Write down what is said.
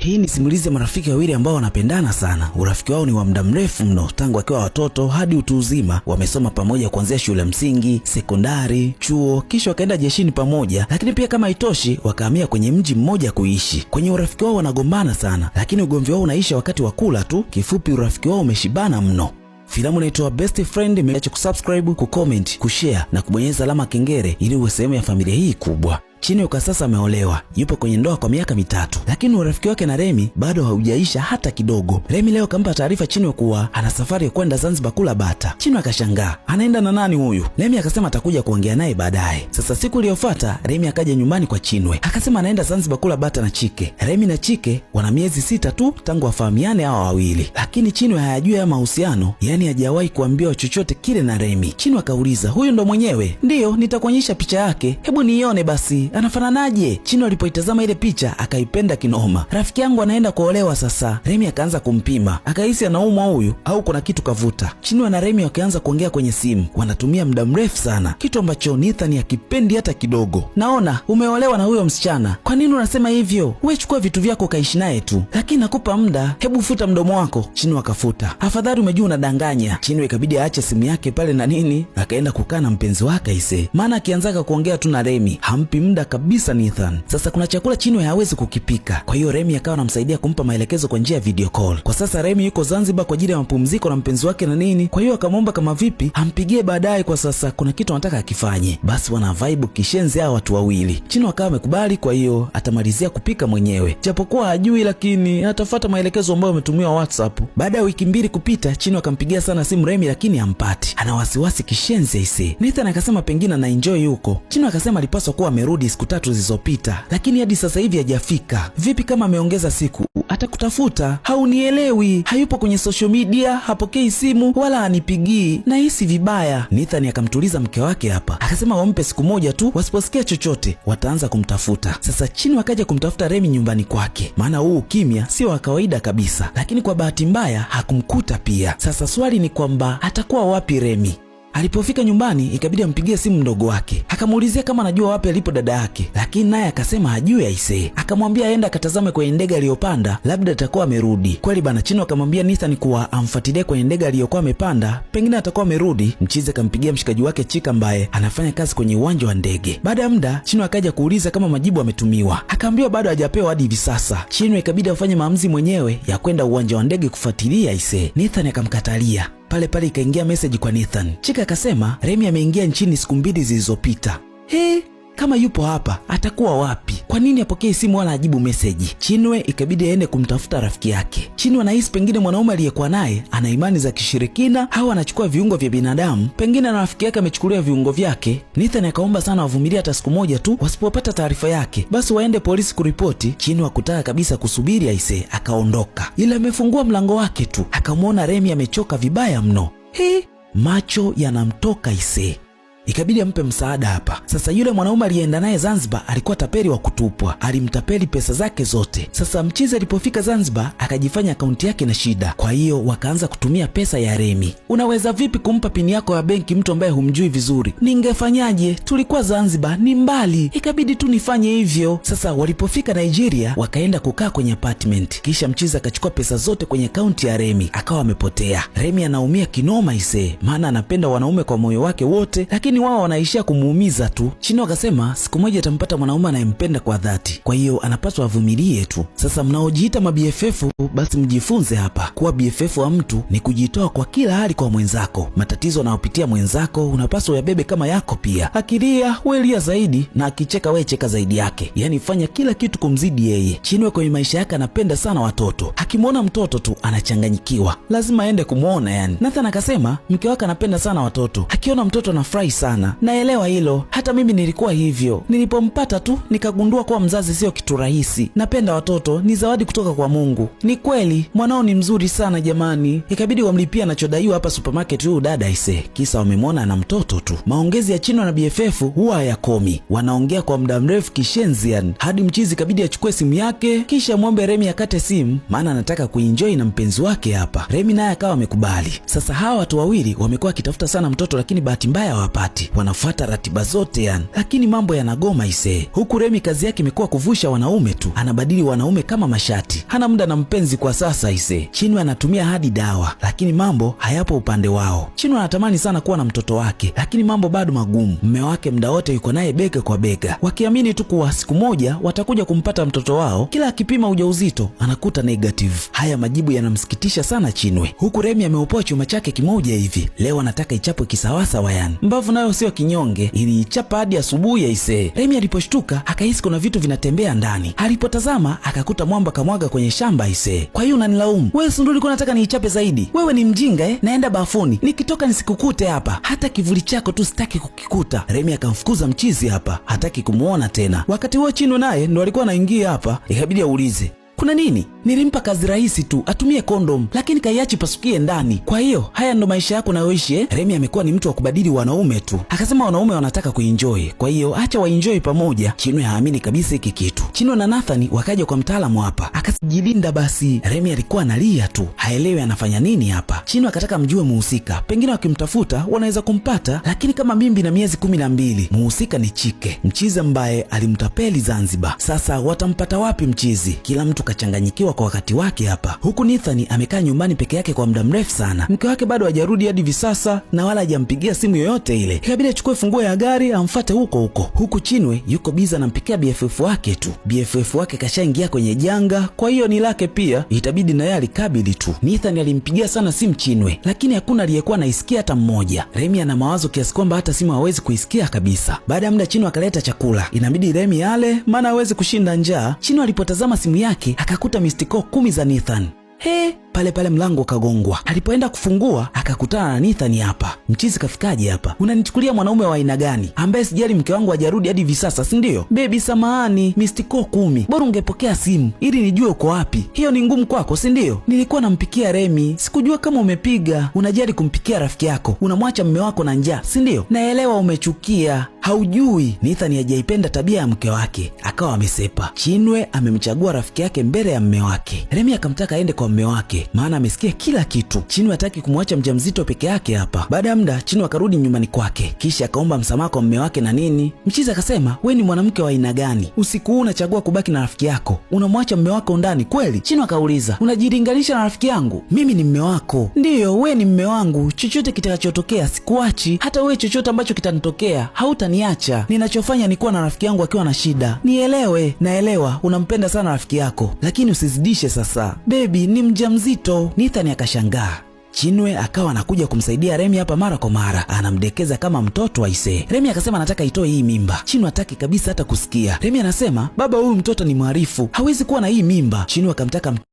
Hii ni simulizi ya marafiki wawili ambao wanapendana sana. Urafiki wao ni wa muda mrefu mno, tangu wakiwa watoto hadi utu uzima. Wamesoma pamoja kuanzia shule msingi, sekondari, chuo, kisha wakaenda jeshini pamoja. Lakini pia kama haitoshi, wakahamia kwenye mji mmoja kuishi. Kwenye urafiki wao wanagombana sana, lakini ugomvi wao unaisha wakati wa kula tu. Kifupi, urafiki wao umeshibana mno. Filamu inaitwa Best Friend. Imeacha kusubscribe, kucomment, kushare na kubonyeza alama kengele ili uwe sehemu ya familia hii kubwa. Chinwe kwa sasa ameolewa, yupo kwenye ndoa kwa miaka 3, lakini urafiki wake na Remi bado haujaisha hata kidogo. Remi leo kampa taarifa Chinwe kuwa ana safari ya kwenda Zanzibar kula bata. Chinwe akashangaa, anaenda na nani huyu? Remi akasema atakuja kuongea naye baadaye. Sasa siku iliyofuata Remi akaja nyumbani kwa Chinwe, akasema anaenda Zanzibar kula bata na Chike. Remi na Chike wana miezi 6 tu tangu wafahamiane hawa wawili, lakini Chinwe hayajui haya mahusiano, yani hajawahi kuambiwa chochote kile na Remi. Chinwe akauliza, huyu ndo mwenyewe? Ndiyo, nitakuonyesha picha yake, hebu niione basi, anafananaje? Chinwe alipoitazama ile picha akaipenda kinoma. Rafiki yangu anaenda kuolewa sasa. Remi akaanza kumpima, akahisi anaumwa huyu au kuna kitu kavuta. Chinwe na Remi wakaanza kuongea kwenye simu, wanatumia muda mrefu sana, kitu ambacho Nathan hakipendi hata kidogo. Naona umeolewa na huyo msichana, kwa nini unasema hivyo? Wewe chukua vitu vyako kaishi naye tu, lakini nakupa muda, hebu futa mdomo wako. Chinwe akafuta. Afadhali umejua unadanganya. Chinwe ikabidi aache simu yake pale na nini, akaenda kukaa na mpenzi wake aise, maana akianzaga kuongea tu na Remi hampi muda kabisa Nathan. Sasa kuna chakula Chinwe hawezi kukipika, kwa hiyo Remi akawa anamsaidia kumpa maelekezo kwa njia ya video call. Kwa sasa Remi yuko Zanzibar kwa ajili ya mapumziko na mpenzi wake na nini, kwa hiyo akamwomba kama vipi ampigie baadaye, kwa sasa kuna kitu anataka akifanye. Basi wana vibe kishenzi hao watu wawili. Chinwe akawa amekubali, kwa hiyo atamalizia kupika mwenyewe, japokuwa hajui, lakini atafuata maelekezo ambayo ametumiwa WhatsApp. Baada ya wiki 2 kupita, Chinwe akampigia sana simu Remi, lakini hampati. Ana wasiwasi kishenzi aise. Nathan akasema pengine ana enjoy huko. Chinwe akasema alipaswa kuwa amerudi siku 3 zilizopita, lakini hadi sasa hivi hajafika. Vipi kama ameongeza siku? Atakutafuta. Haunielewi, hayupo kwenye social media, hapokei simu wala hanipigii, nahisi vibaya. Nathan akamtuliza mke wake hapa, akasema wampe siku moja tu, wasiposikia chochote wataanza kumtafuta. Sasa Chinwe akaja kumtafuta Remi nyumbani kwake, maana huu ukimya sio wa kawaida kabisa, lakini kwa bahati mbaya hakumkuta pia. Sasa swali ni kwamba atakuwa wapi Remi? Alipofika nyumbani ikabidi ampigie simu mdogo wake, akamuulizia kama anajua wapi alipo dada yake, lakini naye akasema hajui aisee. Akamwambia aende akatazame kwenye ndege aliyopanda, labda atakuwa amerudi. Kweli bana, Chinwe akamwambia Nathan kuwa amfuatilie kwenye ndege aliyokuwa amepanda, pengine atakuwa amerudi. Mchizi akampigia mshikaji wake Chika ambaye anafanya kazi kwenye uwanja wa ndege. Baada ya muda Chinwe akaja kuuliza kama majibu ametumiwa, akaambiwa bado hajapewa hadi hivi sasa. Chinwe ikabidi afanye maamuzi mwenyewe ya kwenda uwanja wa ndege kufuatilia aisee. Nathan akamkatalia. Pale pale ikaingia message kwa Nathan. Chika akasema Remi ameingia nchini siku 2 zilizopita. He, kama yupo hapa atakuwa wapi? Kwa nini apokee simu wala ajibu message? Chinwe ikabidi aende kumtafuta rafiki yake. Chinwe anahisi pengine mwanaume aliyekuwa naye ana imani za kishirikina au anachukua viungo vya binadamu, pengine na rafiki yake amechukuliwa viungo vyake. Nathan akaomba sana wavumilie hata siku moja tu, wasipopata taarifa yake basi waende polisi kuripoti. Chinwe hakutaka kabisa kusubiri aise, akaondoka. Ila amefungua mlango wake tu akamwona Remi amechoka vibaya mno. He, macho yanamtoka aise. Ikabidi ampe msaada hapa. Sasa yule mwanaume aliyeenda naye Zanzibar alikuwa tapeli wa kutupwa, alimtapeli pesa zake zote. Sasa mchizi alipofika Zanzibar akajifanya akaunti yake na shida, kwa hiyo wakaanza kutumia pesa ya Remi. Unaweza vipi kumpa pini yako ya benki mtu ambaye humjui vizuri? Ningefanyaje? Tulikuwa Zanzibar ni mbali, ikabidi tu nifanye hivyo. Sasa walipofika Nigeria wakaenda kukaa kwenye apartment, kisha mchizi akachukua pesa zote kwenye akaunti ya Remi akawa amepotea. Remi anaumia kinoma ise, maana anapenda wanaume kwa moyo wake wote, lakini wao wanaishia kumuumiza tu. Chinwe akasema siku moja atampata mwanaume anayempenda kwa dhati, kwa hiyo anapaswa avumilie tu. Sasa mnaojiita ma BFF basi mjifunze hapa kuwa BFF wa mtu ni kujitoa kwa kila hali kwa mwenzako. Matatizo anayopitia mwenzako unapaswa uyabebe kama yako pia. Akilia wewe lia zaidi, na akicheka wewe cheka zaidi yake, yani fanya kila kitu kumzidi yeye. Chinwe kwenye maisha yake anapenda sana watoto, akimwona mtoto tu anachanganyikiwa, lazima aende kumwona yani. Nathan akasema mke wake anapenda sana watoto, akiona mtoto anafurahi sana. Naelewa hilo, hata mimi nilikuwa hivyo. Nilipompata tu nikagundua kuwa mzazi sio kitu rahisi. Napenda watoto, ni zawadi kutoka kwa Mungu. Ni kweli mwanao ni mzuri sana jamani. Ikabidi wamlipia anachodaiwa hapa supermarket huyu dada ise, kisa wamemwona na mtoto tu. Maongezi ya Chinwe na BFF huwa hayakomi, wanaongea kwa muda mrefu kishenzian, hadi mchizi ikabidi achukue simu yake kisha mwombe Remi akate simu, maana anataka kuenjoy na mpenzi wake hapa. Remi naye akawa amekubali. Sasa hawa watu wawili wamekuwa wakitafuta sana mtoto, lakini bahati mbaya hawapati. wakati, wanafuata ratiba zote yani, lakini mambo yanagoma isee. Huku Remi kazi yake imekuwa kuvusha wanaume tu, anabadili wanaume kama mashati, hana muda na mpenzi kwa sasa isee. Chinwe anatumia hadi dawa, lakini mambo hayapo upande wao. Chinwe anatamani sana kuwa na mtoto wake, lakini mambo bado magumu. Mme wake muda wote yuko naye bega kwa bega, wakiamini tu kuwa siku moja watakuja kumpata mtoto wao. Kila akipima ujauzito anakuta negative. Haya majibu yanamsikitisha sana Chinwe. Huku Remi ameopoa chuma chake kimoja hivi, leo anataka ichapwe kisawasawa yani. Mbavu nayo sio kinyonge, iliichapa hadi asubuhi ya isee. Remi aliposhtuka akahisi kuna vitu vinatembea ndani, alipotazama akakuta mwamba kamwaga kwenye shamba isee. Kwa hiyo unanilaumu wewe, si ndio ulikuwa unataka niichape zaidi? Wewe ni mjinga eh? Naenda bafuni, nikitoka nisikukute hapa, hata kivuli chako tu sitaki kukikuta. Remi akamfukuza mchizi hapa, hataki kumuona tena. Wakati huo Chinwe naye ndo alikuwa anaingia hapa, ikabidi aulize kuna nini? Nilimpa kazi rahisi tu atumie kondom, lakini kaiachi pasukie ndani. Kwa hiyo haya ndo maisha yako nayoishi eh? Remi amekuwa ni mtu wa kubadili wanaume tu, akasema wanaume wanataka kuenjoy, kwa hiyo acha waenjoy pamoja. Chinwe haamini kabisa hiki kitu. Chinwe na Nathan wakaja kwa mtaalamu hapa, akajilinda basi. Remi alikuwa analia tu, haelewi anafanya nini hapa. Chinwe akataka mjue muhusika, pengine wakimtafuta wanaweza kumpata, lakini kama mimbi na miezi 12, muhusika ni Chike, mchizi ambaye alimtapeli Zanzibar. Sasa watampata wapi mchizi? Kila mtu kachanganyikiwa kwa wakati wake hapa. Huku Nathan amekaa nyumbani peke yake kwa muda mrefu sana, mke wake bado hajarudi hadi hivi sasa na wala hajampigia simu yoyote ile. Ikabidi achukue funguo ya gari amfate huko huko. Huku Chinwe yuko biza anampikia BFF wake tu. BFF wake kashaingia kwenye janga, kwa hiyo ni lake pia, itabidi na yeye alikabili tu. Nathan alimpigia sana simu Chinwe, lakini hakuna aliyekuwa anaisikia hata mmoja. Remi ana mawazo kiasi kwamba hata simu hawezi kuisikia kabisa. Baada ya muda Chinwe akaleta chakula, inabidi Remi ale, maana hawezi kushinda njaa. Chinwe alipotazama simu yake akakuta missed call 10 za Nathan. He, pale pale mlango ukagongwa. Alipoenda kufungua akakutana na Nathan hapa. Mchizi kafikaje hapa? Unanichukulia mwanaume wa aina gani ambaye sijali mke wangu hajarudi hadi hivi sasa, si ndio? Baby samahani, missed call 10. Bora ungepokea simu ili nijue uko wapi. Hiyo ni ngumu kwako, si ndio? Nilikuwa nampikia Remi, sikujua kama umepiga. Unajali kumpikia rafiki yako, unamwacha mme wako na njaa, si ndio? Naelewa umechukia, haujui. Nathan hajaipenda tabia ya mke wake, akawa amesepa. Chinwe amemchagua rafiki yake mbele ya mme wake. Remi akamtaka aende kwa mme wake, maana amesikia kila kitu. Chinwe hataki kumwacha mjamzito peke yake hapa. Baada ya muda Chinwe akarudi nyumbani kwake, kisha akaomba msamaha kwa mme wake na nini. Mchizi akasema, we ni mwanamke wa aina gani? Usiku huu unachagua kubaki na rafiki yako, unamwacha mme wako ndani kweli? Chinwe akauliza, unajilinganisha na rafiki yangu? Mimi ni mme wako. Ndiyo, we ni mme wangu, chochote kitakachotokea sikuachi. Hata we chochote ambacho kitanitokea hautaniacha. Ninachofanya ni kuwa na rafiki yangu akiwa na shida. Nielewe, naelewa unampenda sana rafiki yako, lakini usizidishe sasa. Baby ni mjamzito. Nathan akashangaa. Chinwe akawa anakuja kumsaidia Remi hapa mara kwa mara, anamdekeza kama mtoto aisee. Remi akasema anataka itoe hii mimba. Chinwe hataki kabisa hata kusikia. Remi anasema baba, huyu mtoto ni mharifu, hawezi kuwa na hii mimba. Chinwe akamtaka